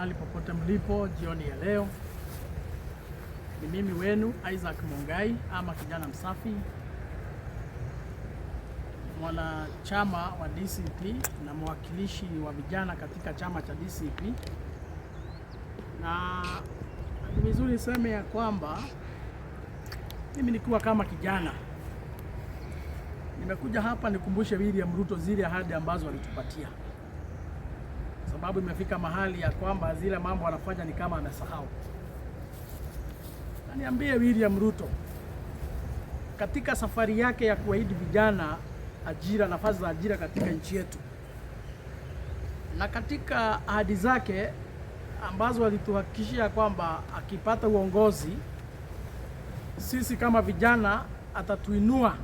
Mahali popote mlipo jioni ya leo. Ni mimi wenu Isaac Mungai ama kijana msafi, mwanachama wa DCP na mwakilishi wa vijana katika chama cha DCP. Na ni vizuri niseme ya kwamba mimi nikiwa kama kijana nimekuja hapa nikumbushe William Ruto zile ahadi ambazo alitupatia, sababu imefika mahali ya kwamba zile mambo anafanya ni kama amesahau. Na niambie William Ruto, katika safari yake ya kuahidi vijana ajira, nafasi za ajira katika nchi yetu, na katika ahadi zake ambazo alituhakikishia kwamba akipata uongozi sisi kama vijana atatuinua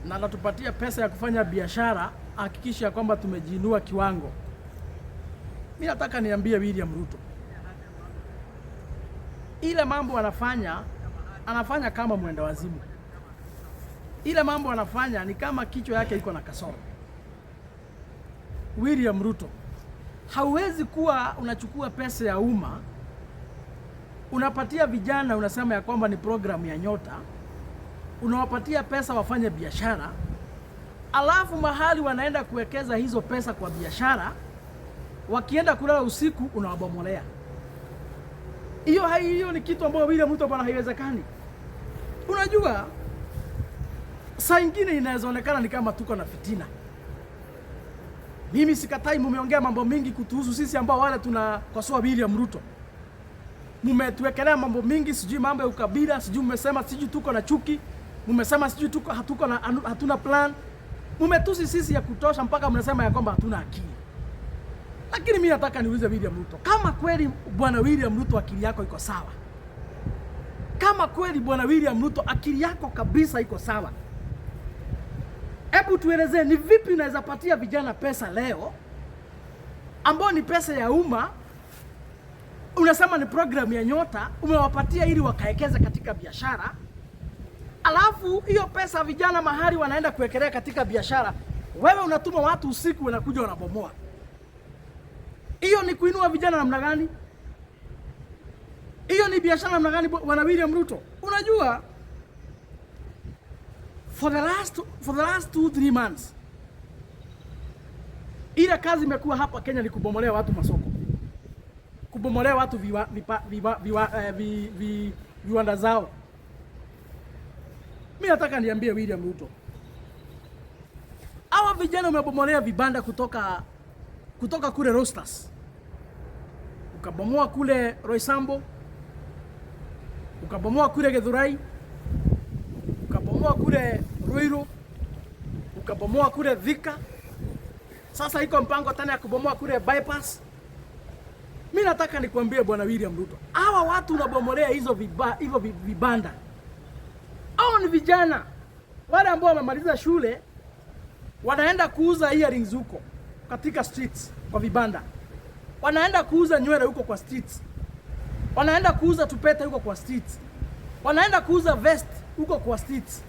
na atatupatia pesa ya kufanya biashara, ahakikisha kwamba tumejiinua kiwango. Mi nataka niambie William Ruto, ile mambo anafanya, anafanya kama mwenda wazimu. Ile mambo anafanya ni kama kichwa yake iko na kasoro. William Ruto, hauwezi kuwa unachukua pesa ya umma unapatia vijana, unasema ya kwamba ni programu ya Nyota, unawapatia pesa wafanye biashara, alafu mahali wanaenda kuwekeza hizo pesa kwa biashara, wakienda kulala usiku unawabomolea. Hiyo ni kitu ambayo William Ruto bwana, haiwezekani. Unajua, saa ingine inaweza ni kama tuko na fitina. Mimi sikatai, mumeongea mambo mingi kutuhusu sisi ambao wale tunakosoa William Ruto. Mumetuwekelea mambo mingi, sijui mambo ya ukabila, sijui mmesema sijui tuko na chuki, mmesema sijui tuko hatuko na hatuna plan. Mumetusi sisi ya kutosha mpaka mnasema ya kwamba hatuna akili. Lakini mimi nataka niulize William Ruto, kama kweli bwana William Ruto akili yako iko sawa, kama kweli bwana William Ruto akili yako kabisa iko sawa, hebu tuelezee ni vipi unaweza patia vijana pesa leo ambao ni pesa ya umma, unasema ni programu ya Nyota, umewapatia ili wakaekeze katika biashara, alafu hiyo pesa vijana mahali wanaenda kuwekelea katika biashara, wewe unatuma watu usiku wanakuja wanabomoa. Hiyo ni kuinua vijana namna gani? Hiyo ni biashara namna gani, bwana William Ruto? Unajua, for the last 2-3 months ile kazi imekuwa hapa Kenya ni kubomolea watu masoko, kubomolea watu viwa, vipa, viwa, viwa, eh, vi, vi, viwanda zao. Mi nataka niambie William Ruto, hawa vijana umebomolea vibanda kutoka kule Roasters, ukabomoa kule Roysambu, ukabomoa kule Githurai, ukabomoa kule Ruiru, ukabomoa kule Thika. Sasa iko mpango tena ya kubomoa kule Bypass. Mi nataka nikwambie bwana William Ruto, hawa watu unabomolea hizo hivyo vibanda, hao ni vijana wale ambao wamemaliza shule wanaenda kuuza earrings huko katika streets kwa vibanda, wanaenda kuuza nywele huko kwa streets, wanaenda kuuza tupete huko kwa streets, wanaenda kuuza vest huko kwa streets,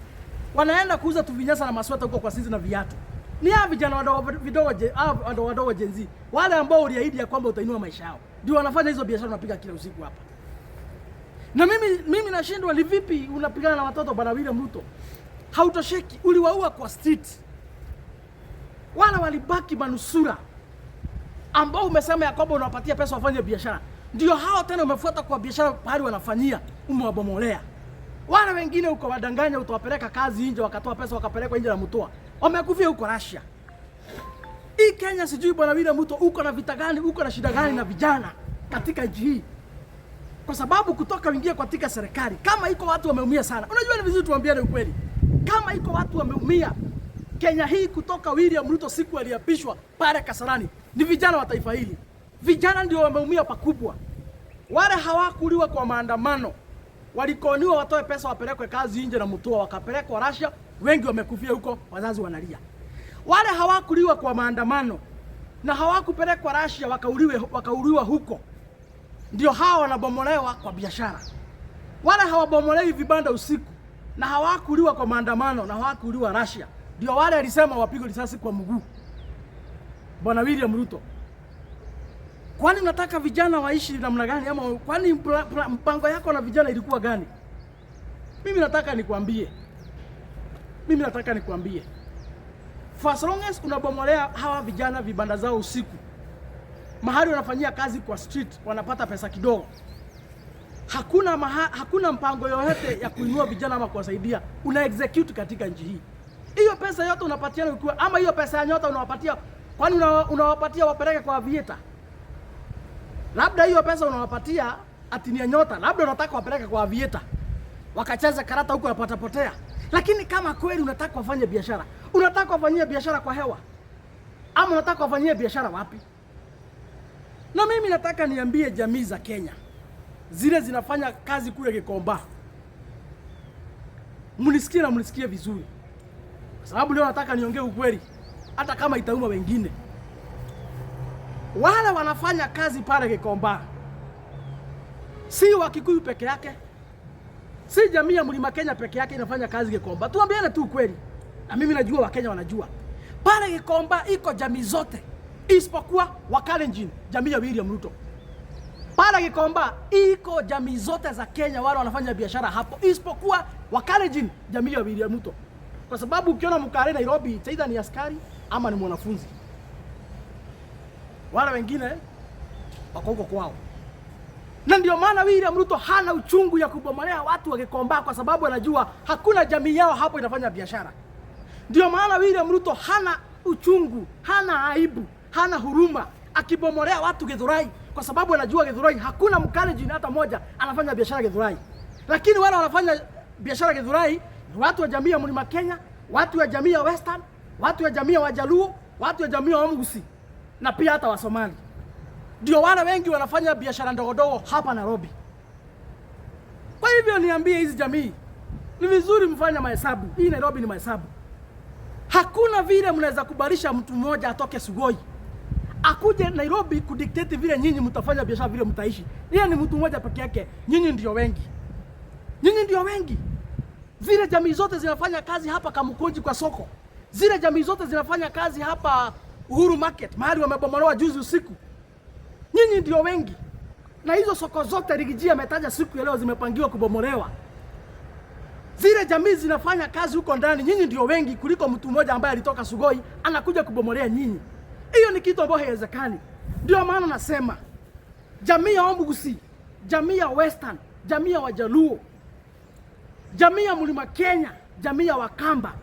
wanaenda kuuza tuvinyasa na masweta huko kwa streets na viatu. Ni hawa vijana wadogo vidogo, hawa wadogo wadogo Gen Z, wale ambao uliahidi ya kwamba utainua maisha yao, ndio wanafanya hizo biashara unapiga kila usiku hapa. Na mimi nashindwa ni vipi unapigana na watoto, bwana William Ruto? Hautosheki, uliwaua kwa street. Wala walibaki manusura ambao umesema ya kwamba unawapatia pesa wafanye biashara, ndio hao tena umefuata kwa biashara pahali wanafanyia, umewabomolea. Wale wengine uko wadanganya, utawapeleka kazi nje, wakatoa pesa wakapelekwa nje na mtoa, wamekufia huko Russia. Hii Kenya sijui bwana William Ruto uko na vita gani, uko na shida gani na vijana katika nchi hii? Kwa sababu kutoka uingie katika serikali, kama iko watu wameumia sana. Unajua ni vizuri tuambiane ukweli, kama iko watu wameumia Kenya hii kutoka William Ruto siku aliapishwa pale Kasarani, ni vijana wa taifa hili. Vijana ndio wameumia pakubwa. Wale hawakuliwa kwa maandamano, walikoniwa watoe pesa wapelekwe kazi nje na mtua, wakapelekwa Russia, wengi wamekufia huko, wazazi wanalia. Wale hawakuliwa kwa maandamano na hawakupelekwa Russia, wakauliwa huko, ndio hawa wanabomolewa kwa biashara. Wale hawabomolewi vibanda usiku na hawakuliwa kwa maandamano na hawakuliwa Russia, ndio wale alisema wapigwe risasi kwa mguu. Bwana William Ruto, Kwani unataka vijana waishi namna gani? Ama kwani mpango yako na vijana ilikuwa gani? Mimi nataka nikwambie, mimi nataka nikwambie, for as long as unabomolea hawa vijana vibanda zao usiku, mahali wanafanyia kazi kwa street, wanapata pesa kidogo, hakuna mpango yoyote ya kuinua vijana ama kuwasaidia una execute katika nchi hii. Hiyo pesa yote unapatiana ukiwa, ama hiyo pesa ya nyota unawapatia, kwani unawapatia wapeleke kwa Aviator? Labda hiyo pesa unawapatia ati ni ya nyota, labda unataka wapeleke kwa Aviator wakacheza karata huko wapatapotea. Lakini kama kweli unataka wafanye biashara, unataka wafanyie biashara kwa hewa ama unataka wafanyie biashara wapi? Na mimi nataka niambie jamii za Kenya zile zinafanya kazi kule Gikomba, mnisikie na mnisikie vizuri, kwa sababu leo nataka niongee ukweli, hata kama itauma wengine. Wale wanafanya kazi pale Gikomba si Wakikuyu peke yake, si jamii ya Mlima Kenya peke yake inafanya kazi Gikomba. Tuambiane tu ukweli, na mimi najua Wakenya wanajua pale Gikomba iko jamii zote isipokuwa Wakalenjin, jamii ya William Ruto. Pale Gikomba iko jamii zote za Kenya, wale wanafanya biashara hapo isipokuwa Wakalenjin, jamii ya William Ruto, kwa sababu ukiona Mkale Nairobi, aidha ni askari ama ni mwanafunzi, wale wengine wako huko kwao. Na ndio maana William Ruto hana uchungu ya kubomolea watu wa Gikomba, kwa sababu anajua hakuna jamii yao hapo inafanya biashara. Ndio maana William Ruto hana uchungu, hana aibu, hana huruma akibomolea watu Githurai, kwa sababu anajua Githurai hakuna Mkalenjin hata moja anafanya biashara Githurai. Lakini wale wanafanya biashara Githurai ni watu wa jamii ya Mlima Kenya, watu wa jamii ya Western, watu wa jamii ya Wajaluo, watu wa jamii ya Wamgusi na pia hata Wasomali. Ndio wale wengi wanafanya biashara ndogo ndogo hapa Nairobi. Kwa hivyo niambie hizi jamii, ni vizuri mfanye mahesabu. Hii Nairobi ni mahesabu. Hakuna vile mnaweza kubalisha mtu mmoja atoke Sugoi akuje Nairobi kudictate vile nyinyi mtafanya biashara, vile mtaishi. Yeye ni mtu mmoja peke yake, nyinyi ndio wengi, nyinyi ndio wengi. Zile jamii zote zinafanya kazi hapa Kamukunji kwa soko, zile jamii zote zinafanya kazi hapa Uhuru Market mahali wamebomolewa juzi usiku. Nyinyi ndio wengi, na hizo soko zote Riggy G ametaja siku ya leo zimepangiwa kubomolewa. Zile jamii zinafanya kazi huko ndani, nyinyi ndio wengi kuliko mtu mmoja ambaye alitoka Sugoi anakuja kubomolea nyinyi. Hiyo ni kitu ambayo haiwezekani. Ndio maana nasema jamii ya Ombugusi, jamii ya Western, jamii ya Wajaluo, jamii ya Mlima Kenya, jamii ya Wakamba,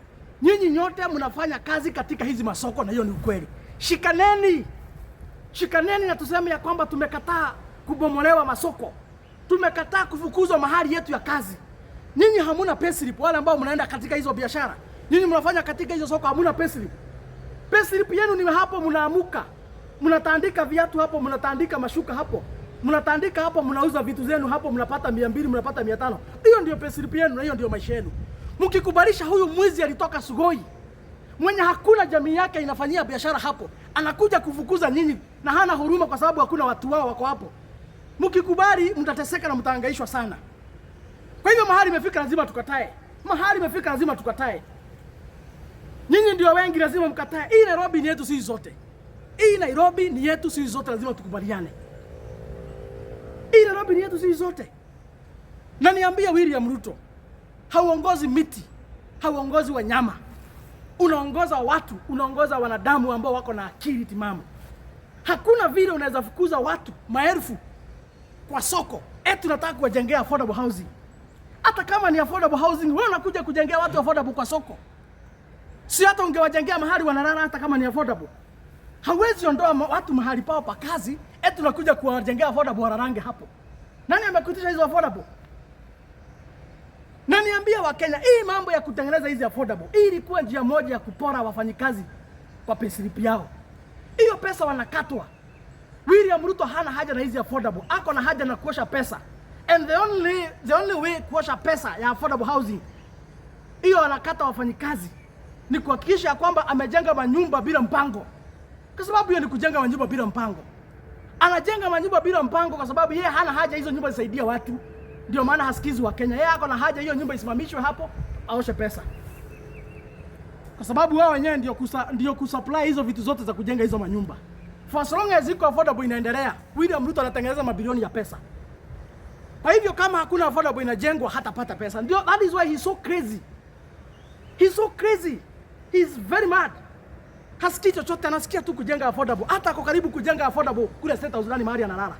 nyinyi nyote mnafanya kazi katika hizi masoko, na hiyo ni ukweli. Shikaneni, shikaneni na tuseme ya kwamba tumekataa kubomolewa masoko, tumekataa kufukuzwa mahali yetu ya kazi. Nyinyi hamuna payslip, wale ambao mnaenda katika hizo biashara, nyinyi mnafanya katika hizo soko, hamuna payslip. Payslip yenu ni hapo, mnaamuka, mnatandika viatu hapo, mnatandika mashuka hapo, mnatandika hapo, mnauza vitu zenu hapo, mnapata 200, mnapata 500. Hiyo ndio payslip yenu na hiyo ndio maisha yenu. Mkikubalisha huyu mwizi alitoka Sugoi, mwenye hakuna jamii yake inafanyia biashara hapo, anakuja kufukuza nyinyi na hana huruma, kwa sababu hakuna watu wao wako hapo. Mkikubali mtateseka na mtahangaishwa sana. Kwa hivyo mahali imefika lazima tukatae, mahali imefika lazima tukatae. Nyinyi ndio wengi, lazima mkatae. Hii Nairobi ni yetu sisi zote, hii Nairobi ni yetu sisi zote, lazima tukubaliane. Hii Nairobi ni yetu sisi zote. Na niambie William Ruto, hauongozi miti, hauongozi wanyama, unaongoza watu, unaongoza wanadamu ambao wako na akili timamu. Hakuna vile unaweza fukuza watu maelfu kwa soko eti unataka kuwajengea affordable housing. Hata kama ni affordable housing, wewe unakuja kujengea watu affordable kwa soko, si hata ungewajengea mahali wanalala, hata kama ni affordable. Hawezi ondoa watu mahali pao pa kazi eti unakuja kuwajengea affordable walalange hapo. Nani amekuitisha hizo affordable? Na niambie Wakenya, hii mambo ya kutengeneza hizi affordable, hii ilikuwa njia moja ya kupora wafanyikazi kwa payslip yao. Hiyo pesa wanakatwa. William Ruto hana haja na hizi affordable, ako na haja na kuosha pesa. And the only way kuosha pesa ya affordable housing hiyo anakata wafanyikazi ni kuhakikisha kwamba amejenga manyumba bila mpango, kwa sababu hiyo ni kujenga manyumba bila mpango. Anajenga manyumba bila mpango kwa sababu yeye hana haja hizo nyumba zisaidie watu, ndio maana hasikizi Wakenya. Yeye ako na haja hiyo nyumba isimamishwe hapo, aoshe pesa, kwa sababu wao wenyewe ndio kusupply hizo vitu zote za kujenga hizo manyumba. For as long as iko affordable inaendelea, William Ruto anatengeneza mabilioni ya pesa. Kwa hivyo kama hakuna affordable inajengwa, hatapata pesa. Ndio, that is why he's so crazy. He's so crazy. He's very mad. Hasikii chochote, anasikia tu kujenga affordable. Hata ako karibu kujenga affordable kule State House ndani mahali analala.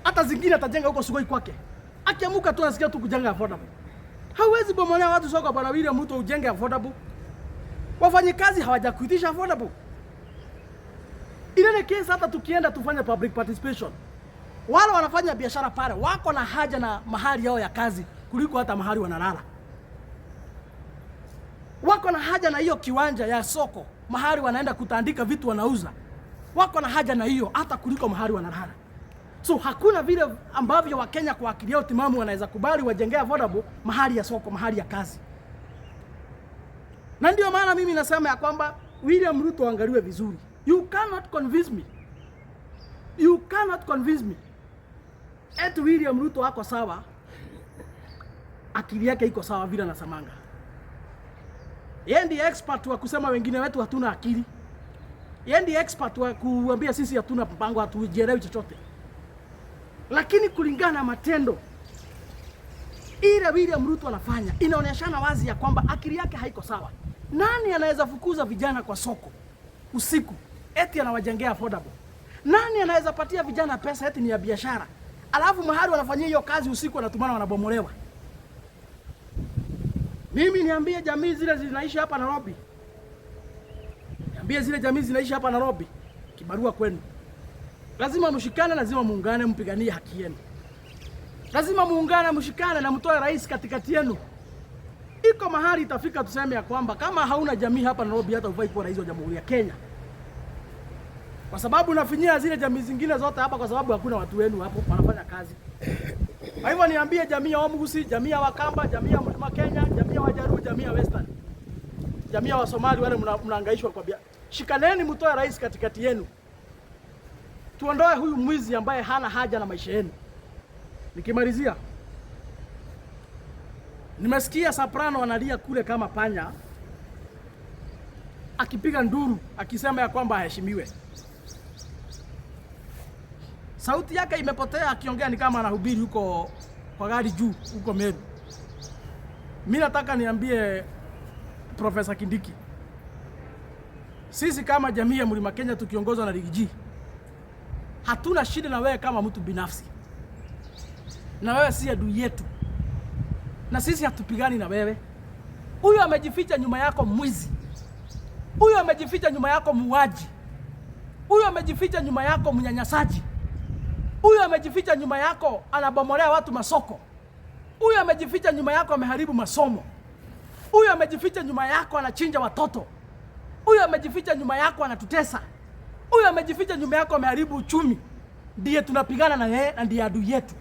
Hata zingine atajenga huko Sugoi kwake. Akiamuka tu anasikia tu kujenga affordable. Hauwezi bomolea watu soko, Bwana William Ruto, ujenge affordable. Wafanyikazi hawajakuitisha affordable. In any case, hata tukienda tufanye public participation, wale wanafanya biashara pale wako na haja na mahali yao ya kazi kuliko hata mahali wanalala. Wako na haja na hiyo kiwanja ya soko, mahali wanaenda kutandika vitu wanauza. Wako na haja na hiyo hata kuliko mahali wanalala. So hakuna vile ambavyo Wakenya kwa akili yao timamu wanaweza kubali wajengee affordable mahali ya soko, mahali ya kazi. Na ndio maana mimi nasema ya kwamba William Ruto angaliwe vizuri. You cannot convince me. You cannot convince me eti William Ruto ako sawa, akili yake iko sawa vile anasemanga. Yeye ndiye expert wa kusema wengine wetu hatuna akili. Yeye ndiye expert wa kuambia sisi hatuna mpango, hatujielewi chochote. Lakini kulingana na matendo ile William Ruto anafanya inaonyeshana wazi ya kwamba akili yake haiko sawa. Nani anaweza fukuza vijana kwa soko usiku eti anawajengea affordable? Nani anaweza patia vijana pesa eti ni ya biashara, alafu mahali wanafanyia hiyo kazi usiku wanatumana wanabomolewa? Mimi niambie jamii zile zinaishi hapa Nairobi, niambie zile jamii zinaishi hapa Nairobi, kibarua kwenu, lazima mshikane, lazima muungane, mpiganie haki yenu. Lazima muungane, mshikane na mtoe rais katikati yenu. Iko mahali itafika tuseme ya kwamba kama hauna jamii hapa Nairobi, hata hufai kuwa rais wa Jamhuri ya Kenya, kwa sababu unafinyia zile jamii zingine zote hapa, kwa sababu hakuna watu wenu hapo wanafanya kazi. Kwa hivyo niambie jamii ya Wamugusi, jamii ya Wakamba, jamii ya Mlima Kenya, jamii ya Wajaluo, jamii ya Western, jamii ya Wasomali wale mnahangaishwa kwa bia. Shikaneni, mtoe rais katikati yenu, tuondoe huyu mwizi ambaye hana haja na maisha yenu. Nikimalizia, nimesikia Soprano analia kule kama panya, akipiga nduru akisema ya kwamba aheshimiwe. Sauti yake imepotea, akiongea ni kama anahubiri huko kwa gari juu huko Meru. Mimi nataka niambie Profesa Kindiki, sisi kama jamii ya Mlima Kenya tukiongozwa na Riggy G, hatuna shida na wewe kama mtu binafsi, na wewe si adui yetu, na sisi hatupigani na wewe. Huyu amejificha nyuma yako mwizi, huyu amejificha nyuma yako muuaji, huyu amejificha nyuma yako mnyanyasaji, huyu amejificha nyuma yako anabomolea watu masoko, huyu amejificha nyuma yako ameharibu masomo, huyu amejificha nyuma yako anachinja watoto, huyu amejificha nyuma yako anatutesa, huyu amejificha nyuma yako ameharibu uchumi. Ndiye tunapigana na yeye na ndiye adui yetu,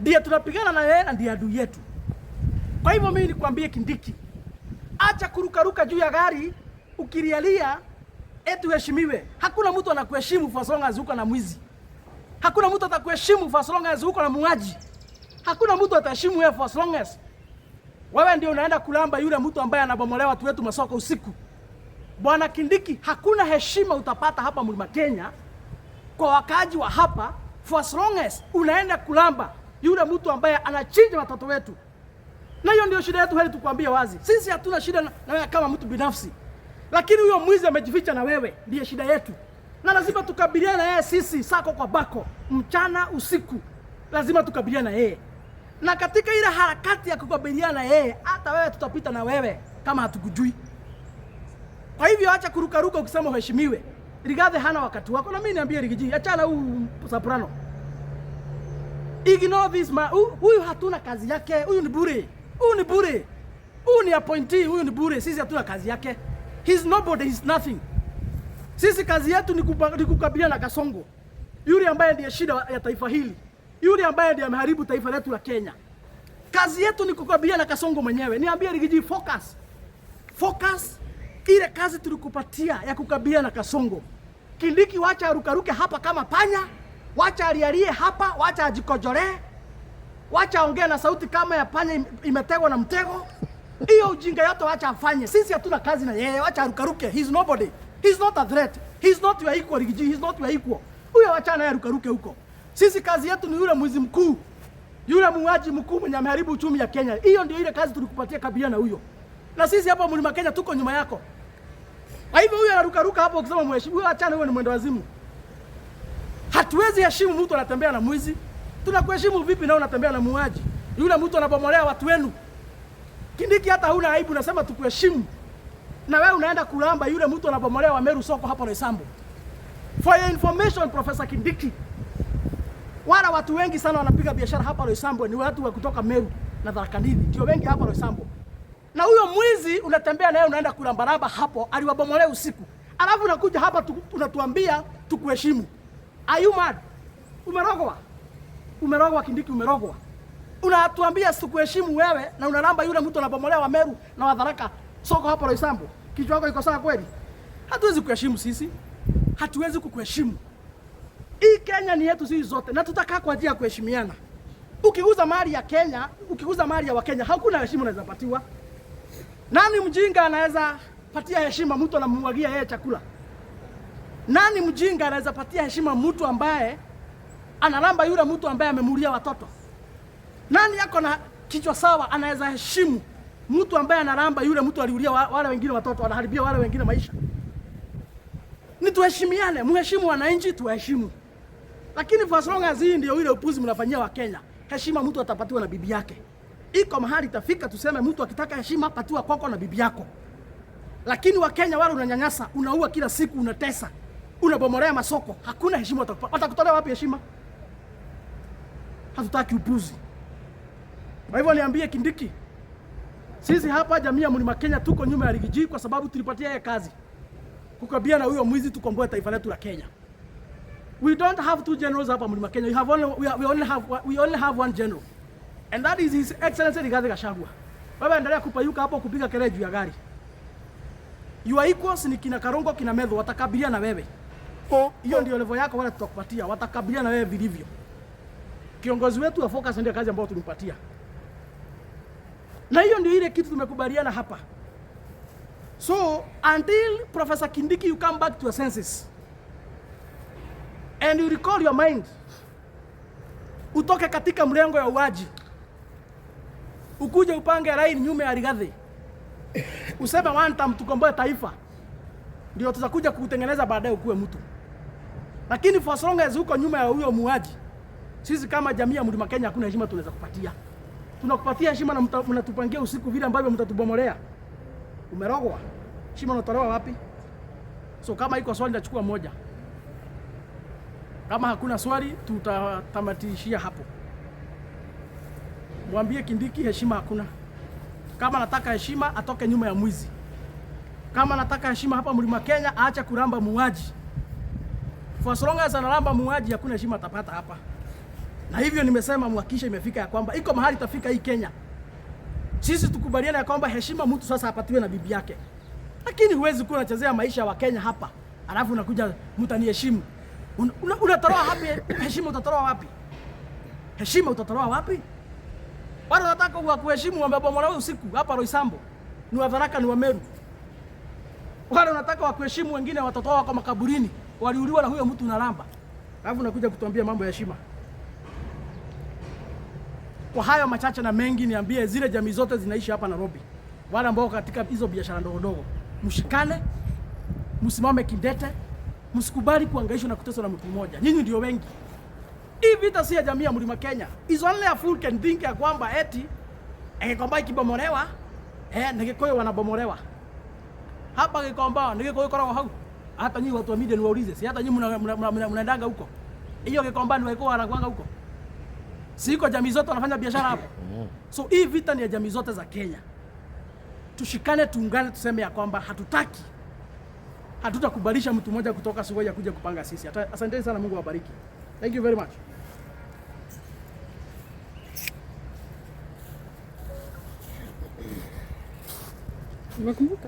ndiye tunapigana na yeye na ndiye adui yetu. Kwa hivyo mimi nikwambie Kindiki, acha kurukaruka juu ya gari ukilialia eti uheshimiwe. Hakuna mtu anakuheshimu for as long as uko na mwizi. Hakuna mtu atakuheshimu for as long as uko na muuaji. Hakuna mtu ataheshimu wewe for as long as wewe ndio unaenda kulamba yule mtu ambaye anabomolewa watu wetu masoko usiku. Bwana Kindiki, hakuna heshima utapata hapa Mlima Kenya kwa wakaaji wa hapa for as long as unaenda kulamba yule mtu ambaye anachinja watoto wetu. Na hiyo ndio shida yetu, heri tukwambie wazi. Sisi hatuna shida na wewe kama mtu binafsi, lakini huyo mwizi amejificha na wewe, ndiye shida yetu, na lazima tukabiliane na yeye sisi sako kwa bako, mchana usiku, lazima tukabiliane na yeye. Na katika ile harakati ya kukabiliana na yeye, hata wewe tutapita na wewe kama hatukujui. Kwa hivyo acha kurukaruka ukisema uheshimiwe. Rigathi hana wakati wako, na mimi niambie Riggy G, achana huu Soprano. Ignore this man. Huyu hatuna kazi yake. Huyu ni bure. Huyu ni bure. Huyu ni appointee, huyu ni bure. Sisi hatuna kazi yake. He's nobody, he's nothing. Sisi kazi yetu ni kukabiliana na Kasongo, yule ambaye ndiye shida ya taifa hili, yule ambaye ndiye ameharibu taifa letu la Kenya. Kazi yetu ni kukabiliana na Kasongo mwenyewe. Niambie Riggy G, focus. Focus ile kazi tulikupatia ya kukabiliana na Kasongo. Kindiki wacha arukaruke hapa kama panya, wacha alialie hapa, wacha ajikojolee, wacha aongee na sauti kama ya panya imetegwa na mtego. Hiyo ujinga yote wacha afanye. Sisi hatuna kazi na yeye, wacha arukaruke. He's nobody. He's not a threat. He's not your equal, Riggy G. He's not your equal. Huyo wachana naye rukaruke huko. Sisi kazi yetu ni yule mwizi mkuu, yule muuaji mkuu mwenye ameharibu uchumi ya Kenya. Hiyo ndio ile kazi tulikupatia kabila na huyo. Na sisi hapa Mlima Kenya tuko nyuma yako. Kwa hivyo huyo anarukaruka hapo ukisema mheshimu, huyo achana, huyo ni mwendo wazimu. Hatuwezi heshimu mtu anatembea na mwizi. Tunakuheshimu vipi na unatembea na muuaji? Yule mtu anabomolea watu wenu. Kindiki, hata huna aibu, nasema tukuheshimu. Na wewe unaenda kulamba yule mtu anabomolea wa Meru soko hapo Roysambu. For your information, Professor Kindiki, wala watu wengi sana wanapiga biashara hapa Roysambu ni watu wa kutoka Meru na Tharaka Nithi, ndio wengi hapa Roysambu. Na huyo mwizi unatembea naye unaenda kulambalamba hapo, aliwabomolea usiku. Alafu unakuja hapa unatuambia tukuheshimu. Are you mad? Umerogwa. Umerogwa Kindiki, umerogwa. Unatuambia sikuheshimu wewe na unalamba yule mtu anabomolea wa Meru na wa Tharaka soko hapo Roysambu. Kichwa chako iko sawa kweli? Hatuwezi kuheshimu sisi. Hatuwezi kukuheshimu. Hii Kenya ni yetu sisi zote na tutakaa kwa ajili ya kuheshimiana. Ukiguza mali ya Kenya, ukiguza mali ya Wakenya, hakuna heshima unaweza patiwa. Nani mjinga anaweza patia heshima mtu anamwagia yeye chakula? Nani mjinga anaweza patia heshima mtu ambaye analamba yule mtu ambaye amemulia watoto? Nani yako na kichwa sawa anaweza heshimu mtu ambaye analamba yule mtu aliulia wale wengine watoto, anaharibia wale wengine maisha? Ni tuheshimiane, muheshimu wananchi, tuheshimu. Lakini for as long as hii ndio ile upuzi mnafanyia Wakenya, heshima mtu atapatiwa na bibi yake. Iko mahali itafika tuseme mtu akitaka heshima patiwa kwako na bibi yako. Lakini Wakenya wale unanyanyasa, unaua kila siku, unatesa, unabomolea masoko, hakuna heshima watakupa. Watakutolea wapi heshima? Hatutaki upuzi. Kwa hivyo niambie Kindiki, sisi hapa jamii ya Mlima Kenya tuko nyuma ya Riggy G kwa sababu tulipatia yeye kazi kukabia na huyo mwizi tukomboe taifa letu la Kenya. We don't have two generals hapa Mlima Kenya. We have only, we, we only have we only have one general. And that is His Excellency Rigathi Gachagua. Wewe endelea kupayuka hapo kupiga kelele juu ya gari. Your equals ni kina Karongo, kina Methu, watakabiliana na wewe. Hiyo ndio level yako, wala tutakupatia. Watakabiliana na wewe vilivyo. Kiongozi wetu wa focus ndio kazi ambayo tulimpatia. Na hiyo ndio ile kitu tumekubaliana hapa. So until Professor Kindiki, you come back to your senses and you recall your mind, utoke katika mrengo ya uaji, ukuje upange line nyuma ya Rigathi, useme one time tukomboe taifa, ndio tutakuja kukutengeneza baadaye ukuwe mtu. Lakini for as long as uko nyuma ya huyo muuaji, sisi kama jamii ya Mlima Kenya hakuna heshima tunaweza kupatia. Tunakupatia heshima na mnatupangia usiku vile ambavyo mtatubomolea. Umerogwa. Heshima unatolewa wapi? So kama iko swali nitachukua moja. Kama hakuna swali tutatamatishia hapo. Mwambie Kindiki heshima hakuna. Kama anataka heshima atoke nyuma ya mwizi. Kama anataka heshima hapa Mlima Kenya aache kuramba muuaji. For as long as analamba muuaji hakuna heshima atapata hapa. Na hivyo nimesema muhakikishe imefika ya kwamba iko mahali itafika hii Kenya. Sisi tukubaliane ya kwamba heshima mtu sasa apatiwe na bibi yake. Lakini huwezi kuwa unachezea maisha wa Kenya hapa, alafu unakuja mtaniheshimu. Unatoroa wapi heshima? Utatoa wapi heshima? Utatoa wapi? Wale wanataka kuheshimu wamebomolewa usiku hapa Roysambu, ni wa Tharaka, ni wa Meru. Wale wanataka wakuheshimu, wengine watoto wao wako makaburini, waliuliwa na huyo mtu unalamba, alafu unakuja kutuambia mambo ya heshima. Kwa hayo machache na mengi, niambie zile jamii zote zinaishi hapa Nairobi, wale ambao katika hizo biashara ndogo ndogo, mshikane, msimame kidete, msikubali kuangaishwa na kuteswa na mtu mmoja. Nyinyi ndio wengi. Hii vita si ya jamii ya Mlima Kenya. Is only a fool can think ya kwamba eti Gikomba ikibomolewa na Gikuyu wanabomolewa. Hapa Gikomba ni Gikuyu koragwo hau. Hata nyinyi watu wa media niwaulize, si hata nyinyi mnaendanga huko? Hiyo Gikomba ni Wakikuyu wanakuanga huko. Si iko jamii zote wanafanya biashara hapo. So hii vita ni ya jamii zote za Kenya. Tushikane, tuungane, tuseme ya kwamba hatutaki, hatutakubalisha mtu mmoja kutoka Sugoi kuja kupanga sisi. Asanteni sana, Mungu awabariki. Thank you very much. Umekumbuka?